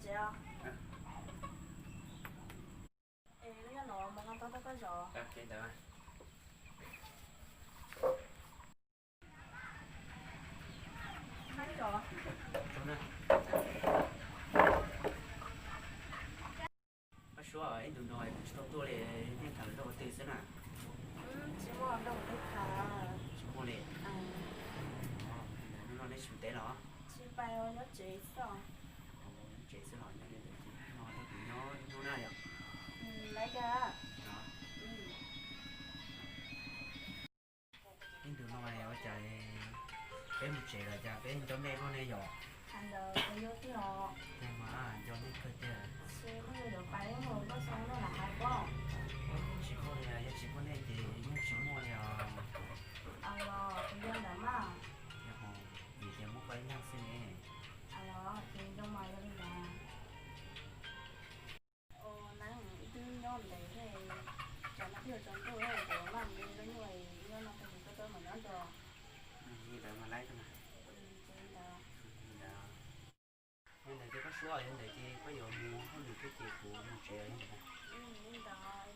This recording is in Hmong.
Es lub nyob no mus nqa tau tau koj zos. Koj Suab, ib ntus no kuv tsis tau tuaj li, nej tham lawm nrog ua twg xwb na? Tsis muaj li. Hnub no nej tsis mus teb los? Tsev xwb los nyob li ntawd ces no kuv nyob ib hnub na yom. Ib ntus no ua cas peb mus tsev los cas peb nco nej luaj ne yom? Tiag mas, nco nej kawg tiag. Tsis muaj li, yog tsis muaj nej ces yeej tsis muaj li os. Yog hais tias muab koj ib leeg xwb ne. Li ntawd mas laib tau mas. Li ntawd, yog ntawd ces koj Suab, yog ntawd ces koj yuav mus hauj lwm thiab ces kuv mus tsev os. Li ntawd.